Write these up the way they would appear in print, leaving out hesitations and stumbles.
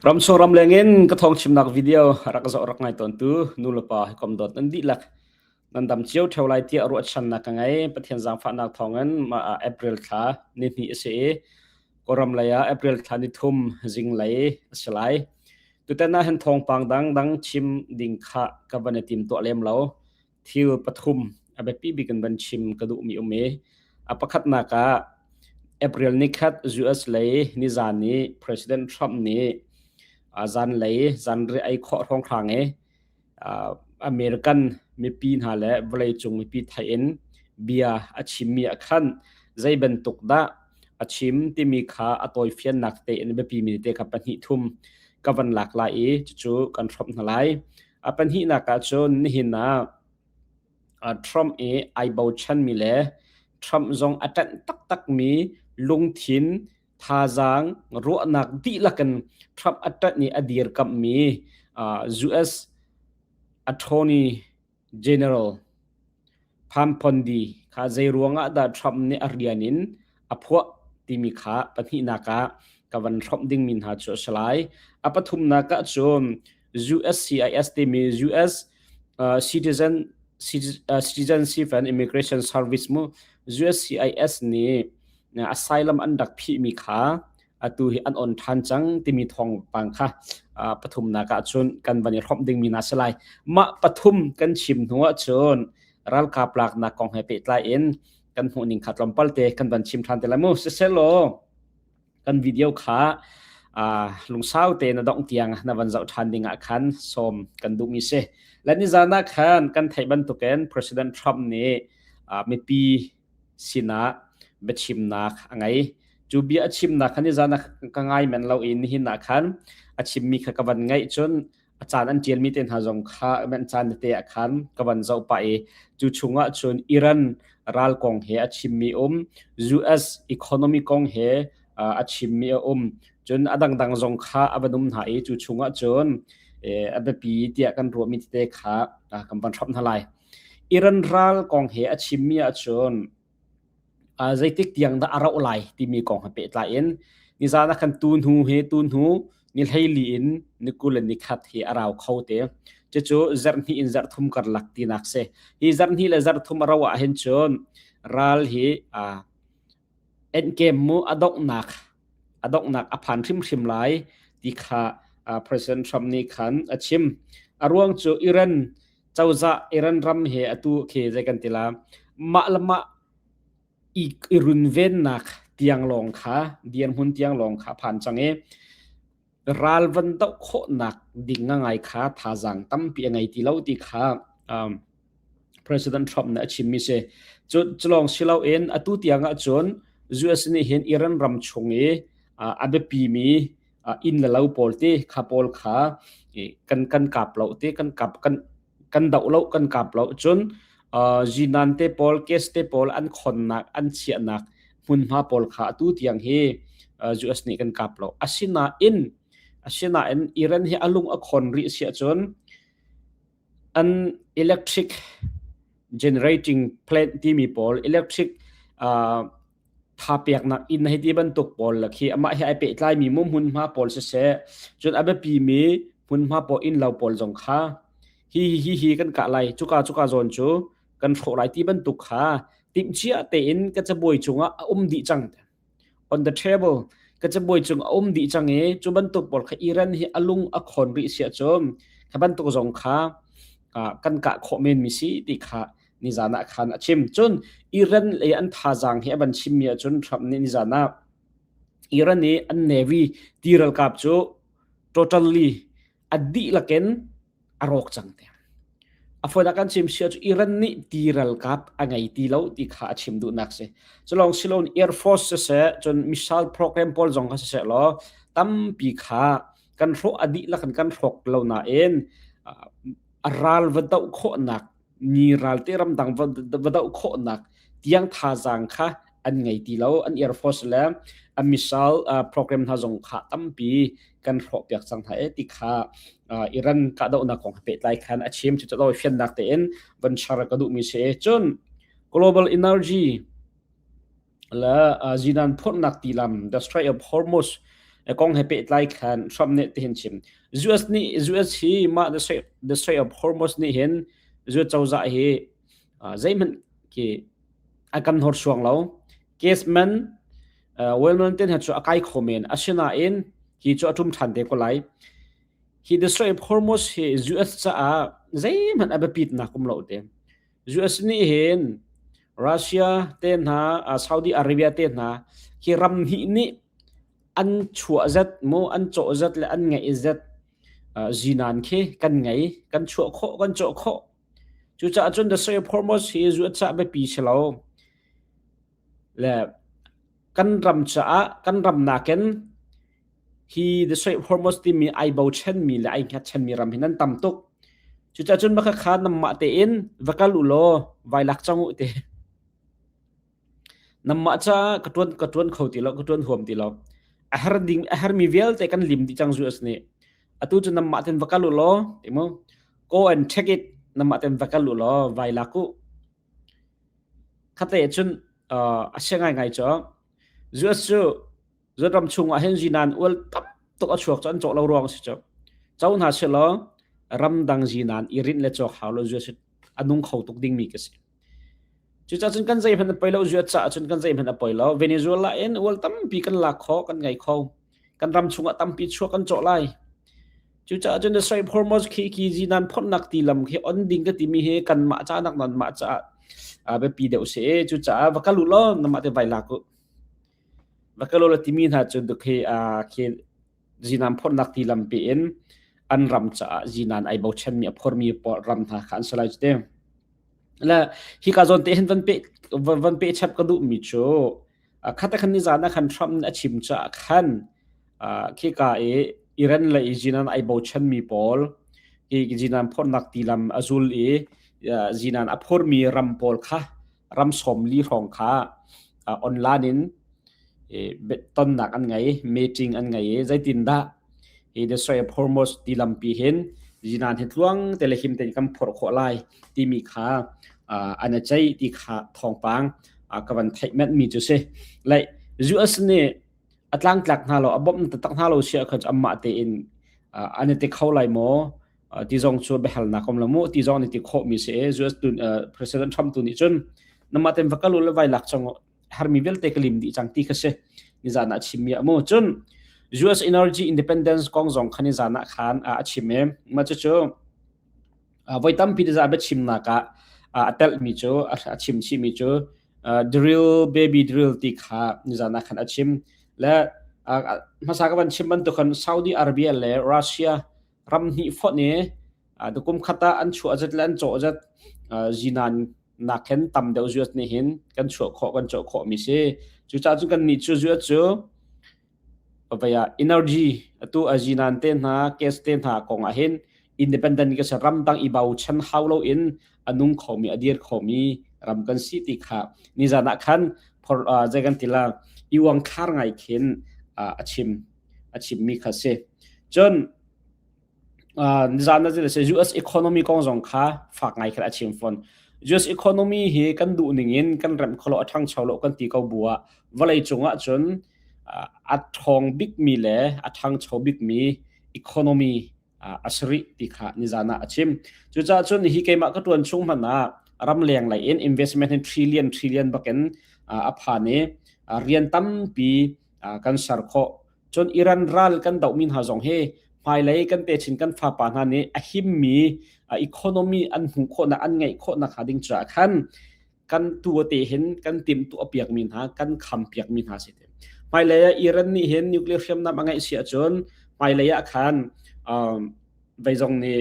Ramchung ramleng in ka thawngchimnak video rak zoh rak ngai tawntu nulepa hawikom dawt nan dihlak nan dam cio ṭheo lai tiah ruahchannak ka ngei. Pathian zaangfahnak thawngin mah ah April thla nihnih a si i Kawlram lei ah April thla nithum zinglei a si lai. Tutan ah hin thawngpang dangdang chim ding kha ka van i tim tuah lem lo. Thil pathum a biapi bik in van chim ka duhmi um i a pakhatnak ah April nikhat US lei nizan i President Trump nih zanlei zanriah ei khawh hrawnghrang i American mipi hna le vawleicung mipi theih in bia a chimmi ah khan zei bantuk dah a chim timi kha a tawifiannak tein biapimi te kha pahnih thum ka van lak lai i cucu kan hrawmh hna lai. A pahnihnak ah cun nihin ah Trump i ai bochanmi le Trump zong a ṭanh taktakmi lungthin thazaang ruahnak dihlak in Trump a ṭanh i a dirkamhmi US Attorney General Pam Bondi kha zei ruangah dah Trump nih a rian in a phuah timi kha pahnihnak ah ka van hrawmh dingmi hna cu a si lai. A pathumnak ah cun USCIS timi US Citizen Citizenship and Immigration Service mu USCIS nih asylum an rak phihmi kha atu hi an on ṭhan cang timi thawngpang kha pathumnak ah cun kan van i hrawmh dingmi hna si lai. Mah pathum kan chim hnu ahcun ralkap laknak kong he pehtlai in kan hmuhning kha tlawmpal te kan van chim ṭhan te lai mu. Siselaw kan video kha lungsau te na dongh tiang na van zoh ṭhan ding ah khan sawm kan duhmi si. Le nizan ah khan kan theih bantukin President Trump nih mipi sinah biachimnak a ngei. Cu bia a chimnak kha nizan ah ka ngai men lo i nihin ah khan a chimmi kha ka van ngaih cun a caan an ṭialmi te hna zong kha man caan tete ah khan ka van zoh pah i cu chungah cun Iran ral kong he a chimmi um, US economy kong he a chimmi a um, cun a dangdang zong kha a van um hna i cu chungah cun a biapi tiah kan ruahmi tete kha kan van hrawmh hna lai. Iran ral kong he a chimmi ahcun zeitik tiang dah a rauh lai timi kong he pehtlai in nizan ah khan tu hnu he tu hnu ni 14 in ni 20 le ni khat hi a rau kho te. Cucu zarhhnih in zarhthum karlak tinak si. Hi zarhhnih le zarhthum a rauh ah hin cun ral hi endgame mu a donghnak a donghnak a phan hrimhrim lai ti kha President Trump nih khan a chim. A ruang cu Iran cozah Iran ram he atu khi zei kan ti la mah le mah i, i runvennak tiang lawng kha dirhmun tiang lawng kha phan cang i ral van doh khawhnak ding ngai kha thazaang tampi a ngei ti lo ti kha um, President Trump nih a chimmi si. Cu culawng si loin atu tiang ahcun US nih hin Iran ram chung i a biapimi inn le lo pawl te kha pawl kha kan kan kap lo te kan kap kan kan doh lo kan kap lo cun zinan te pawl case te pawl an khonnak an chiahnak hmunhma pawl kha atu tiang hi US nih kan kap lo asinain asinain Iran hi alung a khon rih si ahcun an electric generating plant timi pawl electric tha peknak inn hei ti bantuk pawl la khi amah he ai pehtlaimi mu hmunhma pawl siseh cun a biapimi hmunhma pawl inn lo pawl zong kha hi hi hi kan kah lai cuka cuka zawn cu kan hrawh lai ti bantuk kha timhcia tein ka cabuai cungah a um dih cang on the table ka cabuai cung a um dih cang i cu bantuk pawl kha Iran hi a lung a khon rih sia cun kha bantuk zong kha kan kah khawh men mi si ti kha nizan ah khan a chim. Cun Iran le an thazaang hi a van chimmi ahcun Trump nih nizan ah Iran i an navy ti ralkap cu totally a dihlak in a rawk cang te. A fawinak kan chim sia cu Iran nih ti ralkap a ngei ti lo ti kha a chim duhnak si. Culong silon Air Force siseh cun missile program pawl zong kha siseh law tampi kha kan hrawh a dihlak in kan hrawk lo nain a ral va doh khawhnak mi ralte ramdang va doh khawhnak tiang thazaang kha an ngei ti lo an air force le a missile program hna zong kha tampi kan hrawh piak cang hna e ti kha Iran kahdohnak kong pehtlai khan a chim cu cu fiannak tein van share ka duhmi si cun global energy le zinan phorhnak tilam the Strait of Hormuz. Kong he pehtlai khan Trump nih tihin chim. US nih US hi mah the Strait, the Strait of Hormuz nih hin US cozah hi zeihmanh khi a kan hnorsuang lo. Case man Wellman ten cu a kai kho men. Asinain hi cu a ṭum ṭhan te ko lai. Hi the Strait of Hormuz hi US caah zeihmanh a biapitnak um lo te. US nih hin Russia te hna, Saudi Arabia te hna hi ram hnih nih an chuah zat mu an cawh zat le an ngeih zat zinan khi kan ngei, kan chuah khawh, kan cawh khawh. Cucaah cun the Strait of Hormuz hi US caah biapi si lo. Le kan ram caah kan ram nakin hi the Strait of Hormuz timi ai bochanmi le ai hngatchanmi ram hi nan tam tuk. Cucaah cun maka kha nanmah tein va kal u law vai lak cang u te. Nanmah caah ka tuan ka tuan kho ti lo, ka tuan huam ti lo. A har ding a harmi vialte kan lim dih cang US nih. Atu cu nanmah ten va kal u law ti mu. Go and check it. Nanmah ten va kal u law vai lak u. Khatlei ahcun a sia ngaingai cu US cu US ram chungah hin zinan ual tam tuk a chuak cu an cawh lo ruang a si cu. Co hna sehlaw ramdang zinan i rinh le cawk hau lo US a nung kho tuk dingmi ka si. Cucaah cun kan zeihmanh a poi lo US caah cun kan zeihmanh a poi lo. Venezuela in ual tampi kan lak kho, kan ngei kho. Kan ram chungah tampi chuak kan cawh lai. Cucaah cun Strait Hormuz khi khi zinan phorhnak ti lam khi on ding ka timi hi kanmah ca nak nanmah caah biapi deuh si. Cucaah va kal u law namah te vai lak u. Va kal u law timi hna cu duk hi khi zinan phorhnak ti lam pe in an ram caah zinan ai bochanmi a phormi pawl ram hna kha an si lai cu te. Le hika zawn te hin van pe van pe chap ka duhmi cu Khat khan nizan ah khan Trump nih a chim caah khan khika i Iran le zinan ai bochanmi pawl hi zinan phornak tilam a zul i zinan a phormi ram pawl kha ram 40 hrawng kha online in tonnak an ngei meeting an ngei i zeitindah hi the Strait of Hormuz tilampi hin zinan hi tluang te le him tein kan phorh khawh lai timi kha an i ceih ti kha thawngpang ka van theih mi cu si. Like US nih a tlangtlak hna lo a bawmh taktak hna lo sia kha amah tein an i ti kho lai maw ti zong cu biahalnak um lo mu ti zong an i ti khawh mi si US tun President Trump tu nih cun namah ten va kal u le vai lak chang harmi vialte ka lim dih cang ti kha si nizan ah chim mi mu cun US Energy Independence kong zong khan nizan ah khan a chim e ma cu cu voi tampi za biachimnak ah a telhmi cu a chim chihmi cu drill baby drill ti kha nizan ah khan a chim le hmasa ka van chim bantuk khan Saudi Arabia le Russia ram hnih fonh i tukum khat ah an chuah zat le an cawh zat zinan nak hin tam deuh zuat nih hin kan chuah khawh kan cawh khawh mi si cucaah cu kan nih cu zuat cu vei ah energy atu a zinan te hna gas te hna kong ah hin independent ka si ramdang i bochan hau lo in a nung khomi a dir khomi ram kan si ti kha nizan ah khan zei kan ti la i uangthlar ngai khin a chim a chimmi kha si cun nizan ah US economy kong zong kha fak ngai khan a chim fawn US economy hi kan duh ning in kan remh kholo a ṭhangcho lo kan ti ko bu ah vawlei cung ah cun a ṭhawng bikmi le a ṭhangcho bikmi economy a si rih ti kha nizan ah a chim. Cucaah cun hi keimah ka ṭuan chung hmanh ah ramleng lei in investment hin trillion trillion bakin a phan i rian tampi kan ser khawh. Cun Iran ral kan dohmi hna zong hi hmailei kan techin kan fapa hna nih a himmi economy an hmuh khawhnak an ngeih khawhnak hnga ding caah khan kan tu te hin kan timhtuah piakmi hna kan kham piakmi hna si te hmailei ah Iran nih hin nuclear hriamnam a ngeih si ahcun hmailei ah khan vei zong nih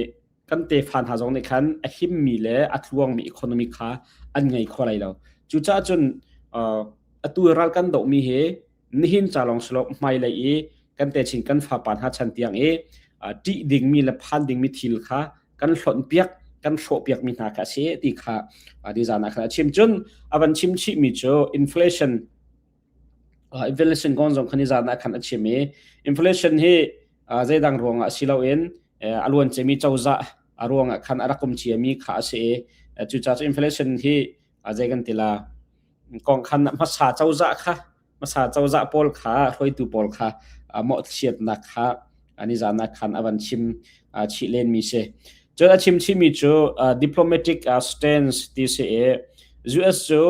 kan tefa hna zong nih khan a himmi le a tluangmi economy kha an ngei kho lai lo cucaah cun atu ral kan dohmi hi nihin ca lawng si lo hmailei i kan techin kan fapa hna chan tiang i ṭih dingmi le phan dingmi thil kha kan hlonh piak kan hrawh piakmi hna kha a si ti kha nizan ah khan a chim cun a van chim chihmi cu inflation inflation kong zong kha nizan ah khan a chim i inflation hi zeidang ruangah si loin a luan ciami cozah a ruangah khan a rak um ciami kha a si i cucaah cu inflation hi zei kan ti la kong khan hmasa cozah kha hmasa cozah pawl kha hruaitu pawl kha. mawhchiatnak kha nizan ah khan a van chim chih lenmi si. Cun a chim chihmi cu diplomatic stance ti si i US cu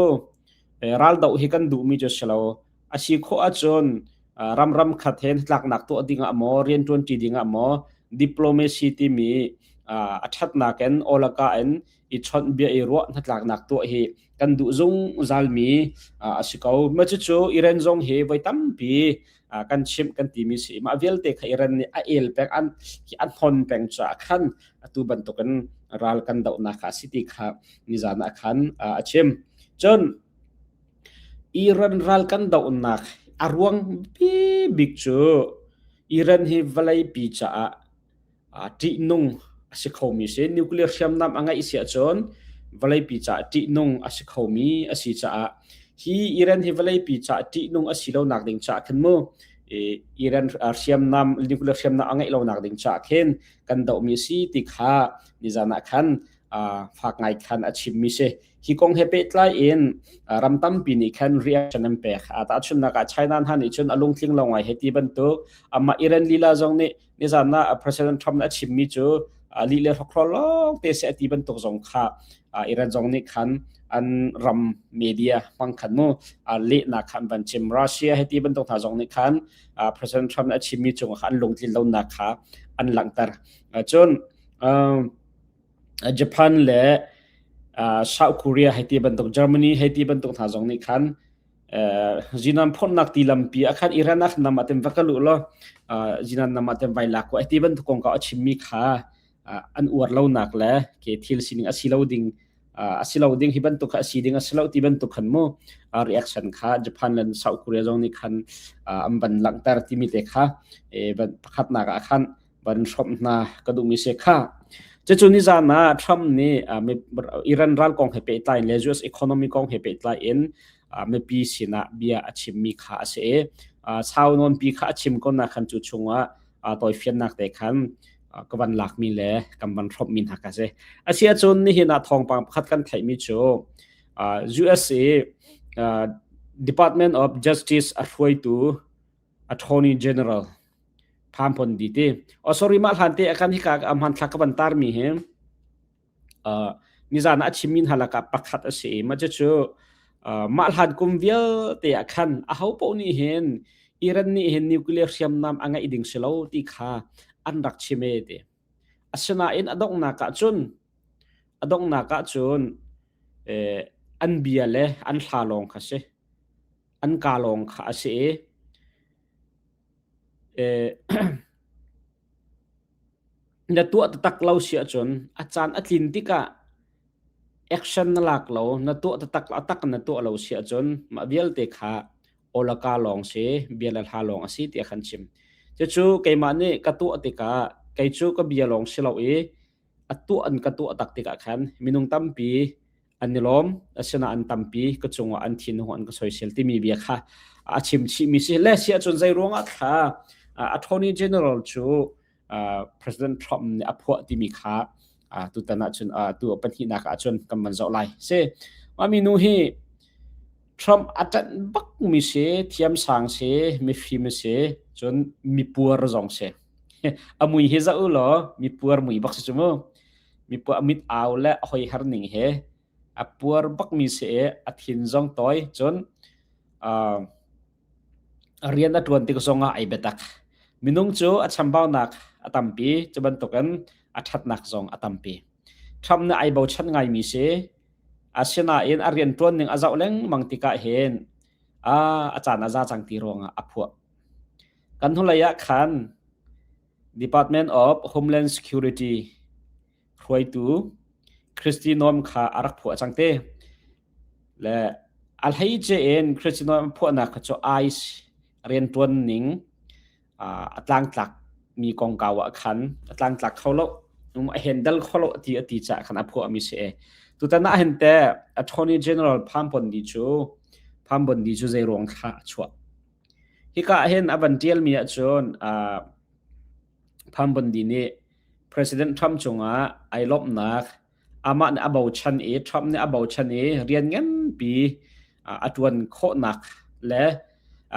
raldoh hi kan duhmi cu si lo. A si khawh ahcun ram ram khat he hnatlaknak tuah ding ah maw rianṭuanṭi ding ah maw diplomacy timi a ṭhatnak in awlaka in i chawnh bia i ruah hnatlaknak tuah hi kan duh zungzalmi a si ko. Mah cucu Iran zong hi voi tampi kan chimh kan timi si. Mah vialte kha Iran nih a el peng an an hon peng caah khan atu bantukin ral kan dohnak kha a si ti kha nizan ah khan a chim. Cun Iran ral kan dohnak a ruang bik cu Iran hi vawleipi caah ṭihnung a si khomi si. Nuclear hriamnam a ngeih si ahcun vawleipi caah ṭihnung a si khomi a si caah hi Iran hi vawleipi caah ṭihnung a si lonak ding caah khin mu Iran hriamnam nuclear hriamnam a ngeih lonak ding caah khin kan dohmi a si ti kha nizan ah khan fak ngai khan a chimmi si. Hi kong he pehtlai in ram tampi nih khan reaction an pek. Tahchunhnak ah China hna nih cun a lungtling lo ngai he ti bantuk amah Iran lila zong nih nizan ah President Trump nih a chimmi cu lih le hrokhrawl lawng te si a ti bantuk zong kha Iran zong nih khan an ram media hmang khan mu lehnak kha an van chim. Russia he ti bantuk hna zong nih khan President Trump nih a chimmi cung kha an lungtlin lonak kha an langhter. Cun Japan le South Korea hei ti bantuk Germany hei ti bantuk hna zong nih khan zinan phorhnak ti lampi ah khan Iran ah nam ah tem va ka luh law zinan nam ah tem vai lak ko ti bantuk kong ka a chimmi kha an uar lonak le ke thil sining a si lo ding a si lo ding hi bantuk kha a si ding a si lo ti bantuk khan mu reaction kha Japan le South Korea zong nih khan an van langhter timi te kha pakhatnak ah khan van hrawmh hna ka duhmi si kha. Cucu nizan ah Trump nih Iran ral kong he pehtlai in le US economy kong he pehtlai in mipi sinah bia a chimmi kha a si i sau nawnpi kha a chim ko na khan cu chungah tawifiannak te khan ka van lakmi le kan van hrawmhmi hna kha si. Asi ahcun nihin ah thawngpang pakhat kan theihmi cu US i Department of Justice a hruaitu Attorney General Phampon di ti. Oh sorry mah hlan te akan hika a hmanthlak ka van tar mi hi uh, nizan ah a chimmi hna lakah pakhat a si i mah cucu uh, mah hlan kum vialte ah khan a ho paoh nih hin Iran nih hin nuclear hriamnam a ngeih ding si lo ti kha an rak chim e ti. Asinain a donghnak ah cun a donghnak ah cun eh, an bia le an hla lawng kha si. An ka lawng kha a si i Na tuah taktak lo si ahcun a caan a tlin tikah action na lak lo, na tuah taktak a tak na tuah lo si ahcun mah vialte kha awlaka lawng si, bia le hla lawng a si tiah kan chim. Cucu keimah nih ka tuah tikah kei cu ka bia lawng si lo i a tuah an ka tuah tak tikah khan minung tampi an i lawm asinain tampi ka cungah an thinhung an ka soisel timi bia kha a chim chihmi si le si ahcun zei ruangah thla attorney general cu President Trump nih a phuah timi kha tutan ahcun tu pahnihnak ahcun kan van zoh lai si mah minu hi Trump a ṭanh bakmi si thiamsang si mifim si cun mipuar zong si a mui hi zoh u law mipuar mui bak si cu mu mipuah mit au le a hoiher ning he a puar bakmi si i a thin zong tawi cun uh, rian a ṭuan tik zongah ai biatak minung cu a chambaunak a tampi cu bantukin a ṭhatnak zong a tampi Trump nih ai bochan ngaimi si asinain a rian ṭuan ning a zoh lengmang tikah hin a a caan a za cang ti ruangah a phuah kan hnulei ah khan Department of Homeland Security hruaitu Kristi Noem kha a rak phuah cang te. Le a hleice in Kristi Noem a phuahnak kha cu ICE rianṭuan ning a tlangtlak mi kongkau ah khan a tlangtlak kho lo a handle kho lo ti a ti caah khan a phuahmi si e. Tutan ah hin te Attorney General Pam Bondi cu Pam Bondi cu zei ruang thla a chuah. Hika ah hin a van ṭialmi ahcun uh, Pam Bondi nih President Trump cungah ai lawmhnak amah nih a bochan i Trump nih a bochan i rian nganpi a ṭuan khawhnak le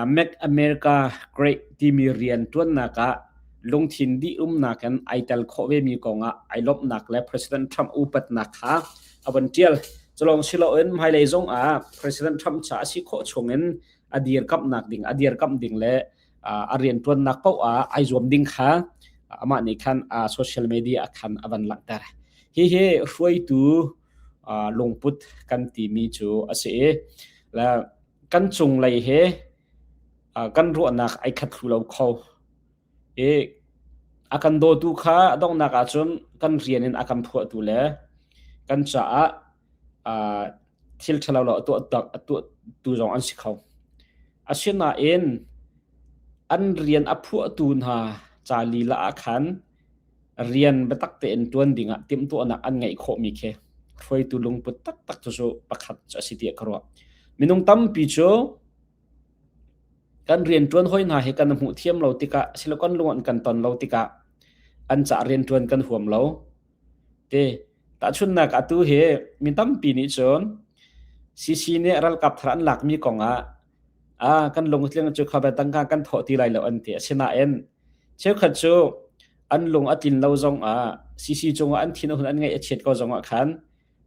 Make America Great timi rian ṭuannak ah lungthin dih umnak in ai tel khawh vemi kongah ai lawmhnak le President Trump upatnak kha a von ṭial. Culawng siloin hmailei zong ah President Trump ca a si khawh chungin a dirkamhnak ding, a dirkamh ding le a rianṭuannak paoh ah ai zuam ding kha amah nih khan social media ah khan a van langhter. Hihi hruaitu lungput kan timi cu a si i le kan cunglei he kan ruahnak ai khat thlu lo kho. I a kan dawtu kha a donghnak ahcun kan rian in a kan phuahtu le kan caah thil ṭhalo lo a tuahtu zong an si kho. Asinain an rian a phuahtu hna ca lila ah khan rian biatak tein ṭuan dingah timhtuahnak an ngeih khawhmi khi hruaitu lungput taktak cu cu pakhat cu a si tiah ka ruah. Minung tampi cu kan rianṭuan hawi hna hi kan hmuh thiam lo tikah silo kan lung an kan ton lo tikah an cah rianṭuan kan huam lo. Te tahchunhnak atu hi mi tampi nih cun CC nih ralkap thar an lakmi kongah ah kan lung tling cu kha tangka kan thawh ti lai lo an ti. Asinain cheukhat cu an lung a tlin lo zong ah CC cungah an thin a hun an ngaih a chiat ko zong ah khan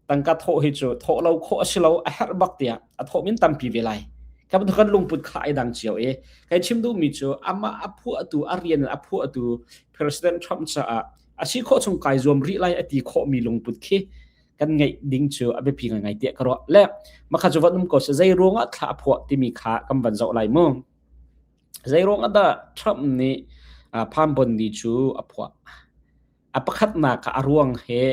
tangka thawh hi cu thawh lo khawh a si lo a herh bak tiah a thawh min tampi ve lai. Ka bantuk kan lungput kha ai dang cio i kai chim duhmi cu amah a phuahtu a rian a phuahtu President Trump caah a si khawh chung kai zuam rih lai a ti khawhmi lungput khi kan ngeih ding cu a biapi ngaingai tiah ka ruah. Le makha cu van um ko seh zei ruangah thla a phuah timi kha kan van zoh lai mu. Zei ruangah dah Trump nih Pam Bondi cu a phuah? A pakhatnak ah a ruang he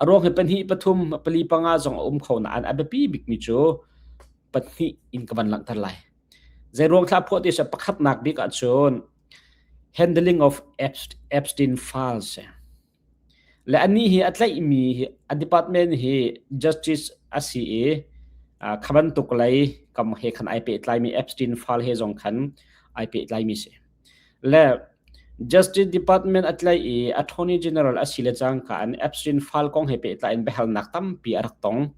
a ruang he pahnih pathum pali panga zong a um kho nain a biapi bikmi cu pahnih in ka van langhter lai. Zei ruang thla phuah ti seh pakhatnak bik ahcun handling of Epstein files Le anih hi a tlaihmi hi a department hi justice a si i kha bantuk lei kam he khan ai pehtlaimi Epstein file he zong khan ai pehtlaimi si. Le Justice Department a tlaih i Attorney General a si le cangka in Epstein file kong he pehtlai in biahalnak tampi a rak tong.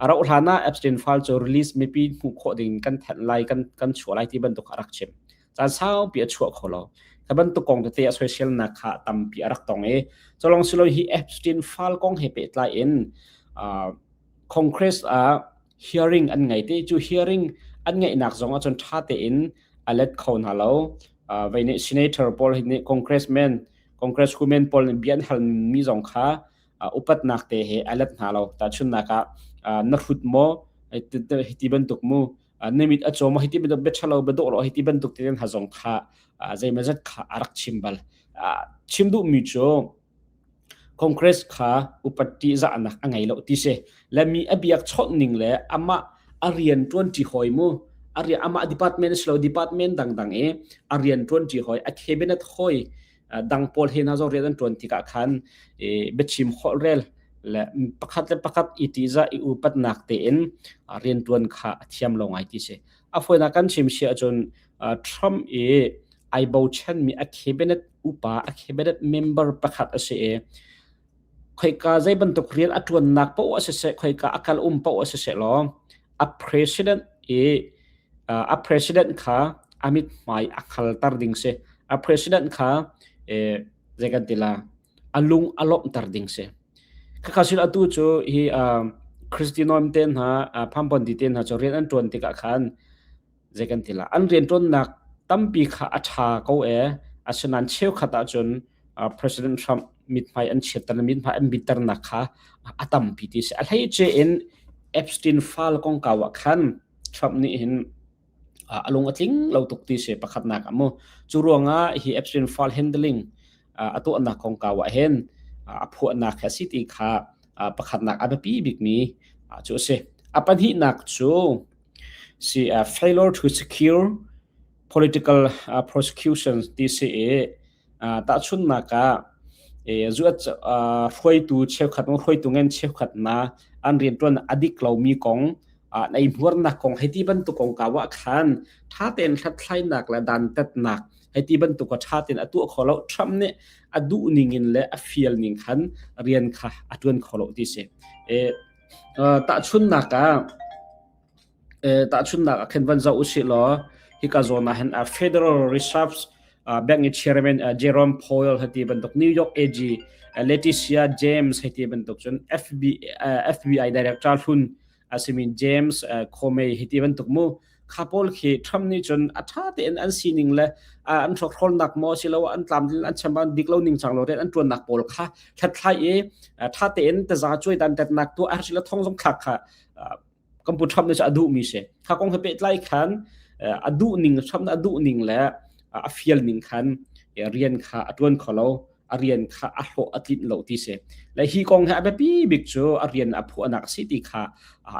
A rauh hlan ah Epstein file cu release mipi hmuh khawh ding kan thanh lai kan kan chuah lai ti bantuk a rak chim. Caan saupi a chuah kho lo. Kha bantuk kong tete a soiselnak kha tampi a rak tong i culong silo hi Epstein file kong he pehtlai in uh, Congress ah hearing an ngei te cu hearing an ngeihnak zong ahcun ṭha tein a let kho hna lo. Uh, vei nih senator pawl hi nih congressman congresswomen pawl nih bia an halmi zong kha uh, upatnak te he a let hna lo. Tahchunhnak ah uh, na hrut maw hiti bantuk mu na mit a caw maw hiti bantuk bia ṭhalo bia dawh lo hiti bantuk te hna zong kha zeimawzat kha a rak chim bal. Chim duhmi cu Congress kha upat ṭihzahnak a ngei lo ti si. Le mi a biak chawnh ning le amah a rian ṭuanṭi hawi mu a rian amah department si lo department dangdang i a rian ṭuanṭi hawi a cabinet hawi dang pawl he hna zong rian an ṭuan tikah khan biachim holhrel le pakhat le pakhat i ṭihzah i upatnak tein rianṭuan kha a thiam lo ngai ti si. A fawinak kan chim si ahcun Trump i ai bochanmi a cabinet upa a cabinet member pakhat a si i khoika zei bantuk rian a ṭuannak paoh a siseh khoika a kal um paoh a siseh law a president i a president kha a mithmai a khalter ding si. A president kha zei kan ti la a lung a lawmhter ding si. Khakha sil atu cu hi Kristi Noem te hna Pham Bondi te hna cu rian an ṭuan tikah khan zei kan ti la an rianṭuannak tampi kha a ṭha ko e asinain cheukhat ahcun President Trump mithmai an chiatter mithmai an bitternak kha a tampi ti si. A hleice in Epstein file kongkau ah khan Trump nih hin a lung a tling lo tuk ti si pakhatnak ah mu. Cu ruangah hi Epstein file handling a tuahnak kongkau ah hin a phuahnak a si ti kha pakhatnak a biapi bikmi cu a si. A pahnihnak cu si failure to secure political prosecution ti si i tahchunhnak ah hruaitu cheukhat hruaitu ngan cheukhat na an rianṭuan a dik lomi kong na eihmuarnak kong hei ti bantuk kongkau ah khan ṭha tein hlathlainak le dantatnak hei ti bantuk a ṭha tein a tuah kho lo. Trump nih a duh ning in le a fial ning khan rian kha a ṭuan kho lo ti si. Tahchunhnak ah tahchunhnak ah khin van zoh usih law. Hika zawn ah hin Federal Reserve Bank i chairman Jerome Powell hei ti bantuk New York AG Letitia James hei ti bantuk cun FBI director hlun a simi James Comey hei ti bantuk mu kha pawl khi Trump nih cun a ṭha tein an sining le an hrokhrawlnak maw silo an tlamtlin an chambau dik lo ning cang lo rian an ṭuannak pawl kha hlathlai i ṭha tein taza cuai dan tetnak tuah a silo thong zong thlak kha kan pu Trump nih a duhmi si. Kha kong he pehtlai khan a duh ning Trump a duh ning le a fial ning khan rian kha a ṭuan kho lo a rian kha a hlawh a tlinh lo ti si. Le hi kong he a biapi bik cu a rian a phuahnak a si ti kha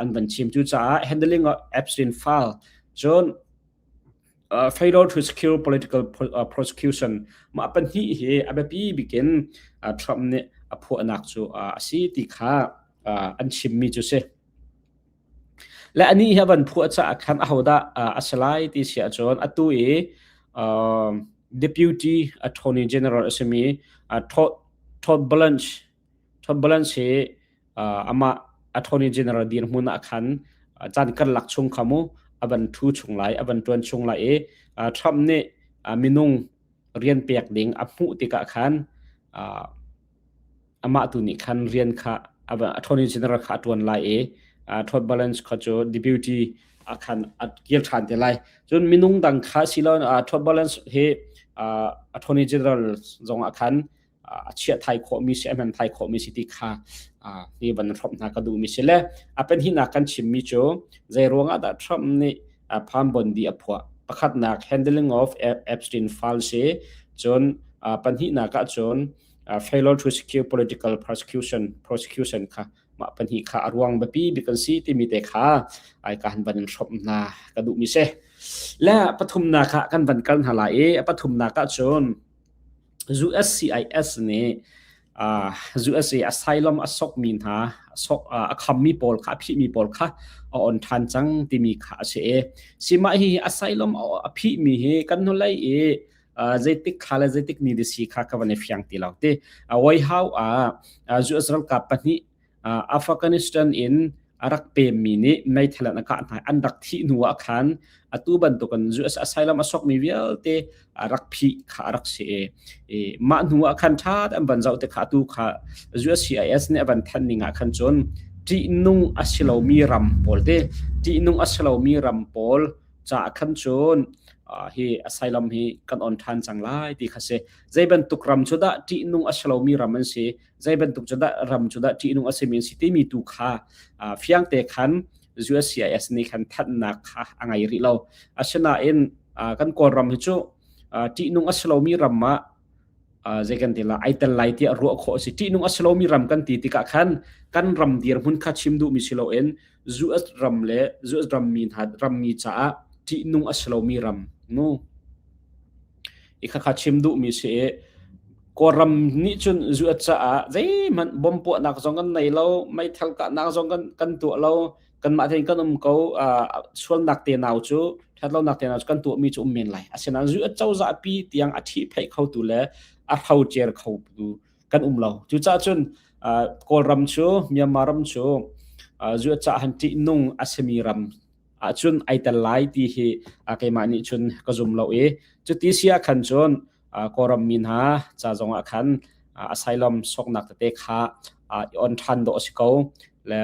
an van chim. Cucaah handling of Epstein file cun failure to secure political prosecution mah pahnih hi a biapi bik in Trump nih a phuahnak cu a si ti kha an chimmi cu si. Le anih hi a van phuah caah khan ahodah a si lai ti si ahcun atu i Deputy Attorney General a simi Todd, Todd Blanche Todd Blanche hi amah Attorney General dirhmun ah khan caan karlak chung kha mu a van ṭhu chung lai, a van ṭuan chung lai i Trump nih minung rian pek ding a hmuh tikah khan amah tu nih khan rian kha attorney general kha a ṭuan lai i Todd Blanche kha cu deputy a khan a kir ṭhan te lai. Cun minung dang kha silo Todd Blanche hi attorney general zong ah khan a chiah thai khawhmi si a hman thai khawhmi si ti kha hi van hrawmh hna ka duhmi si le a pahnihnak kan chimmi cu zei ruangah dah Trump nih Pam Bondi a phuah pakhatnak handling of Epstein file si cun pahnihnak ah cun failure to secure political prosecution prosecution kha mah pahnih kha a ruang biapi bik an si timi te kha ai ka han van in hrawmh hna ka duhmi si le pathumnak ah kan van kal hna lai i a pathumnak ah cun USCIS nih USA asylum a sokmi hna sok a khammi pawl kha a phihmi pawl kha a on ṭhan cang timi kha a si i sihmah hi asylum a phihmi hi kan hnulei i zeitik thla le zeitik ni si kha ka van i fiang ti lo ti White House ah US ralkap pahnih Afghanistan in a rak pemmi nih meithal an kah hna an rak thih hnu ah khan atu bantukin US asylum a sokmi vialte a rak phih kha a rak si i mah hnu ah khan ṭha an van zoh te kha atu kha USCIS nih a van thanh ning ah khan cun ṭihnung a si lomi ram pawl te ṭihnung a si lomi ram pawl caah khan cun hi asylum hi kan on ṭhan cang lai ti kha si zei bantuk ram cu dah ṭihnung a si lomi ram an si zei bantuk cu dah ram cu dah ṭihnung a simi an si timi tu kha fiangte khan USCIS nih khan thanhnak kha a ngei rih lo asinain kan Kawlram hi cu ṭihnung a si lomi ram ah zei kan ti la ai tel lai tiah ruah khawh a si ṭihnung a si lomi ram kan ti tikah khan kan ram dirhmun kha chim duhmi si loin US ram le US rammi hna rammi caah ṭihnung a si lomi ram mu i khakha chim duhmi si i Kawlram nih cun US caah zeihmanh bom puahnak zong kan nei lo meithal kahnak zong kan kan tuah lo kanmah tein kan um ko sualnak te nau cu ṭhatlonak te nau cu kan tuahmi cu um men lai asinain US cozah pi tiang a ṭhihpheih khotu le a hrocer khotu kan um lo. Cucaah cun Kawlram cu Myanmar ram cu US caah han ṭihnung a simi ram ahcun ai tel lai ti hi keimah nih cun ka zum lo i cuti si ah khan cun Kawlram mi hna ca zong ah khan asylum soknak tete kha i on ṭhan dawh a si ko. Le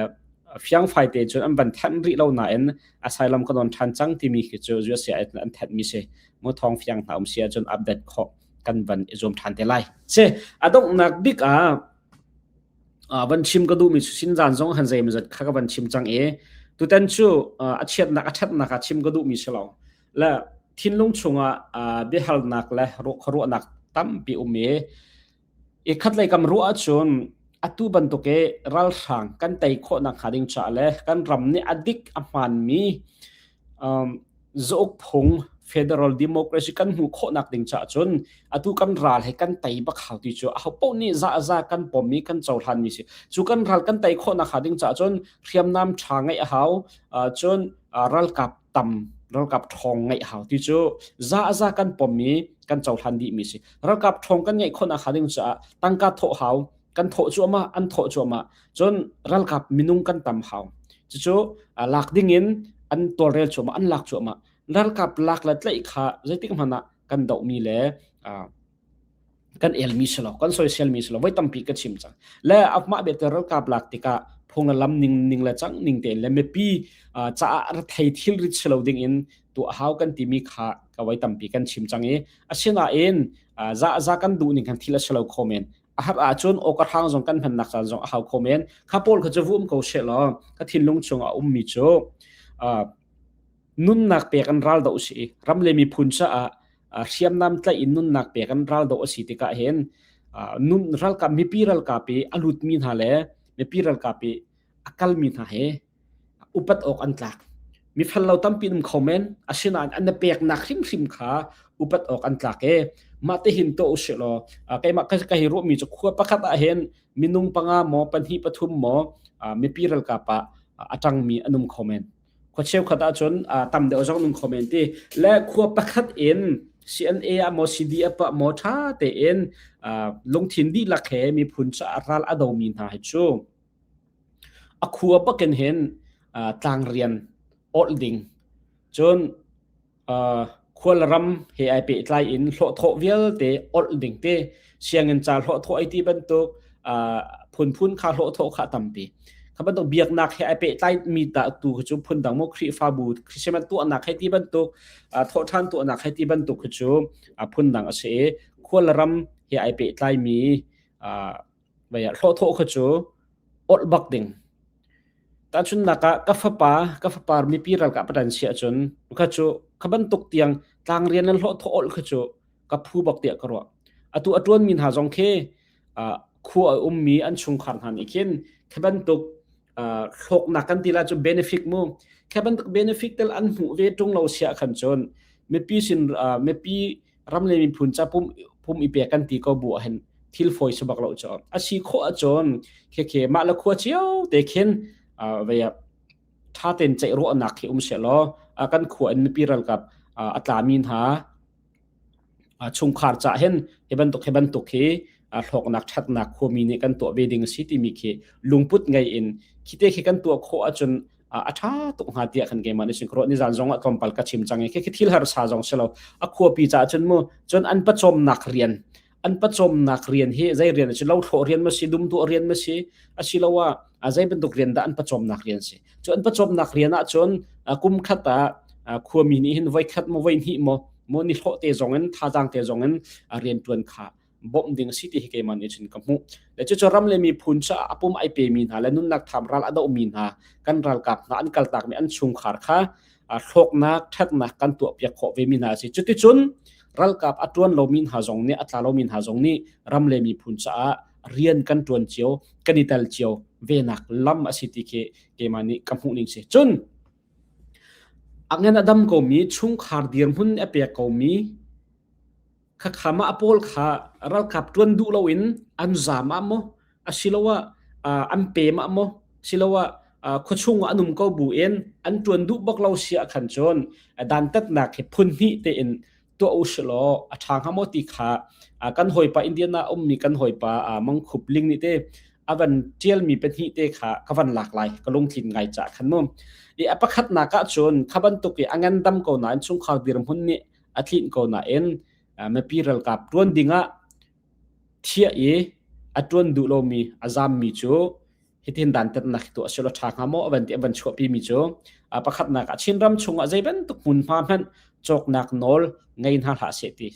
fiangfai te cun an van thanh rih lo nain asylum kan on ṭhan cang timi khi cu USA an thanh mi si. Mu thawng fiang hna um si ahcun update khawh kan van i zuam ṭhan te lai. Si a donghnak bik ah van chim ka duhmi cu sinzan zong han zeimawzat kha ka van chim cang i tutan cu a chiatnak a ṭhatnak ah chim ka duhmi si lo. Le thinlung chungah biahalnak le khuaruahnak tampi um i i khatlei kam ruah ahcun atu bantuk i ralhrang kan tei khawhnak hnga ding caah le kan ram nih a dik a hmaanmi zauk phung federal democracy kan hmuh khawhnak ding caah cun atu kan ral he kan tei bak hau ti cu aho paoh nih za za kan pom i kan cohlan mi si cu kan ral kan tei khawhnak hnga ding caah cun hriamnam ṭha ngeih a hau cun ralkap tam ralkap ṭhawng ngeih hau ti cu za za kan pom i kan cohlan dih mi si ralkap ṭhawng kan ngeih khawhnak hnga ding caah tangka thawh hau kan thawh cuahmah an thawh cuahmah cun ralkap minung kan tam hau cucu lak ding in an tawlrel cuahmah an lak cuahmah. Ralkap lak le tlaih kha zeitik hmanh ah kan dohmi le kan elmi si lo, kan soiselmi si lo, voi tampi ka chim cang. Le amah belte ralkap lak tikah phung le lam ning ning le cang ning tein le mipi caah rethei thilrit si lo ding in tuah hau kan timi kha ka voi tampi kan chim cang i asinain za za kan duh ning kan thil a si lo kho men. A har ahcun awka hrang zong kan hmannak caan zong a hau kho men. Kha pawl kha cu vu um ko she law ka thinlung chung a ummi cu nunnak pek an ral doh si ram le miphun caah hriamnam tlaih in nunnak pek an ral doh a si tikah hin nun ralkap mipi ralkap i a lutmi hna le mipi ralkap i a kalmi hna he upat awk an tlak. Mifel lo tampi um kho men, asinain an na peknak hrimhrim kha upat awk an tlak e. Mah te hin tuah usih law, keimah ka hi ruahmi cu khua pakhat ah hin minung panga maw, pahnih pathum maw mipi ralkap ah a ṭangmi an um kho men. Khua cheukhat ahcun tam deuh zong nung kho men ti. Le khua pakhat in CNA ah maw CDF ah maw ṭha tein lungthin dihlak he miphun caah ral a domi hna hi cu A khua bakin hin tlangrian awlh ding, cun khualram he ai pehtlai in hlawhthawh vialte awlh ding te, sianginn ca hlawhthawh ai ti bantuk phunphun kha hlawhthawh kha a tampi. Kha bantuk biaknak he ai pehtlai mi dah tu cu phundang mu Khrihfabu Christmas tuahnak he ti bantuk thawhṭhan tuahnak he ti bantuk khi cu phundang a si i khualram he ai pehtlai mi hlawhthawh kha cu awlh bak ding. Tahchunhnak ah ka fapa ka fapa mipi ralkap a ṭan si ahcun kha cu kha bantuk tiang tlangrian le hlawhthawh awlh kha cu ka phu bak tiah ka ruah. Atu a ṭuanmi hna zong khi khua a ummi an chungkhar hna nih khin khi bantuk hlawknak kan ti la cu benefit mu khi bantuk benefit tel an hmuh ve ṭung lo siah khan cun mipi sin mipi ram le miphun ca pum pum i pek kan ti ko bu ahhin thil fawi si bak lo cu a si khawh ahcun khekhe mah le khua cio te khin vei tha ten ceih ruahnak khi um seh law kan khua in mipi ralkap a tlami hna chungkhar ca hin hi bantuk hi bantuk hi hlawknak ṭhatnak khuami nih kan tuah ve ding a si timi khi lungput ngei in khite khi kan tuah khawh ahcun a ṭha tuk hnga tiah khan keimah nih sin ka ruah nizan zong ah tlawmpal ka chim cang i khi thil harsa zong si lo a khuapi caah cun mu cun an pawcawmnak rian an pawcawmnak rian hi zei rian a si lo thlawh rian ma si dum tuah rian ma si asiloah zei bantuk rian dah an pawcawmnak rian si cu an pawcawmnak rian ah cun kum khat ah khuami nih hin voi khat maw voi hnih maw maw ni hlawh te zong in thazaang te zong in rian ṭuan kha bawmh ding a si ti hi keimah nih cun ka hmuh. Le cucu ram le miphun caah a pum ai pemi hna le nunnak tham ral a dohmi hna kan ralkap hna an kaltakmi an chungkhar kha hlawknak ṭhatnak kan tuahpiak khawh vemi hna a si. Cuticun ralkap a ṭuan lomi hna zong nih a tla lomi hna zong nih ram le miphun caah rian kan ṭuan cio kan i tel cio venak lam a si ti khi keimah nih ka hmuh ning si. Cun a ngan a dam komi chungkhar dirhmun a pek komi Khakha mah pawl kha ralkap ṭuan duh loin an zaam ah maw asiloah an pem ah maw asiloah khuachung ah an um ko buin an ṭuan duh bak lo si ah khan cun dantatnak hi phun hnih tein tuah u sih law a ṭha hnga maw ti kha kan hawipa Indiana ummi kan hawipa Mang Khup Ling nih te a van ṭialmi pahnih te kha ka van lak lai ka lungtlin ngai caah khan mu. I a pakhatnak ah cun kha bantuk i a ngandam ko nain chungkhar dirhmun nih a tlinh ko nain mipi ralkap ṭuan dingah thiah i a ṭuan duh lomi a zammi cu hitin dantatnak hi tuah selaw ṭha hnga maw a van ti a van chuahpimi cu pakhatnak ah Chinram chungah zei bantuk hmunhma hmanh cawknak nawl ngei hna hlah seh ti.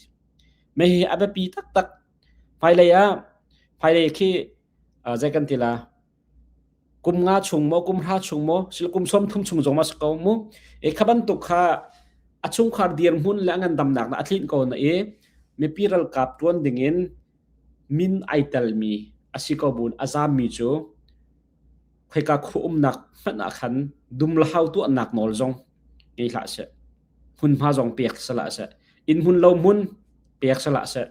Mei hi a biapi taktak. Hmailei ah hmailei khi zei kan ti la Kum nga chung maw, kum hra chung maw, sil kum 30 chung zong ma si ko mu. E kha bantuk kha a chungkhar dirhmun le a ngandamnak na a tlinh ko na i mipi ralkap tuan dingin min ai telmi a si ko bun a zammi cu khoika khu umnak hmanh ah khan dum le hau tuahnak nawl zong ngei hlah seh. Hmunhma zong pek sala seh. Inn hmun lo hmun pek sala seh.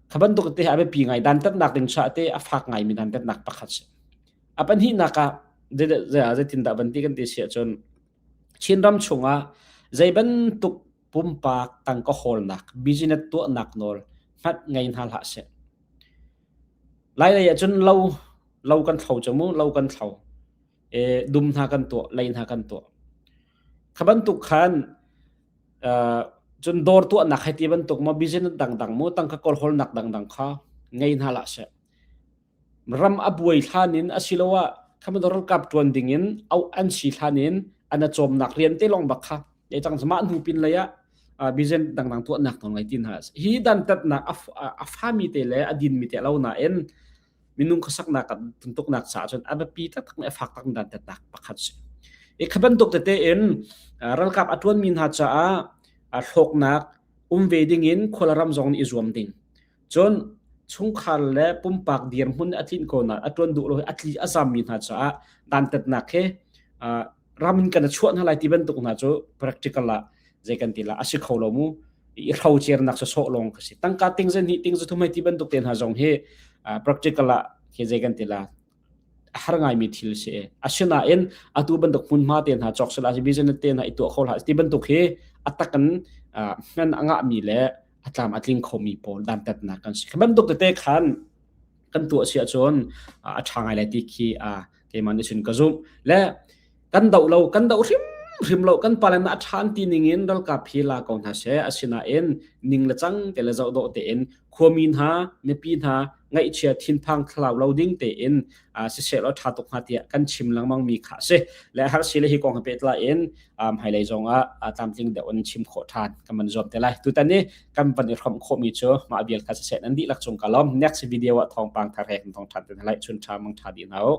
Kha bantuk te a biapi ngai dantatnak ding chuah te a fak ngaimi dantatnak pakhat si. A pahnihnak ah zeitindah van ti kan ti si ahcun Chinram chungah zei bantuk pumpak tangka hawlnak business tuahnak nawl hmanh ngei hna hlah seh. Lailei ahcun lo lo kan thlo cu mu lo kan thlo. E, dum hna kan tuah, lei hna kan tuah. Kha bantuk khan Cun dawr tuahnak hei ti bantuk maw business dangdang mu tangka kawlhawlnak dangdang kha ngei hna hlah seh. Ram a buai hlan in asiloah khaman ralkap ṭuan ding in auh an si hlan in an a cawmnak rian te lawng bak kha le cang mah hnu pin lei ah business dangdang tuahnak nawl ngei ti hna. Hi dantatnak a fami te le a dinmi te lo nain minung khuasaknak tuntuknak caah cun a biapi taktak le a fak takmi dantatnak pakhat si. I kha bantuk tete in ralkap a ṭuanmi hna caah hlawknak um ve ding in khual ram zong nih i zuam ding. Cun chungkhar le pumpak dirhmun a tlinh ko na a ṭuan duh lo a tli a zammi hna caah dantatnak he ram in kan chuah hna lai ti bantuk hna cu practical ah zei kan ti la a si kho lo mu i hrocernak sawsawh lawng ka si tangka ting zan hnih ting zathum hei ti bantuk te hna zong hi practical ah khi zei kan ti la a har ngaimi thil si asinain atu bantuk hmunhma te hna cawk sila business te hna i tuah kho hlah ti bantuk hi a takan hman a ngahmi le a tlam a tling khomi pawl dantatnak kan si bantuk tete khan kan tuah si ahcun a ṭha ngai lai ti khi keimah nih cun ka zumh le kan doh lo kan doh hrim hrim lo kan palen a ṭhan ti ning in ralkap hi la ko hna seh asinain ning le cang te le zoh dawh tein khuami hna mipi hna ngaihchia thinphang thlau lo ding tein siseh law ṭha tuk hnga tiah kan chim lengmang mi kha si le har si le hi kong he pehtlai in hmailei zong ah tlamtling deuh in chim khawh ṭhan kan van zuam te lai tutan ni kan van i hrawmh khawhmi cu mah vial kha siseh nan dihlak cung ka lawm next video ah thawngpang thar he kan thong ṭhan te lai chun ṭha mang ṭha dih hna u.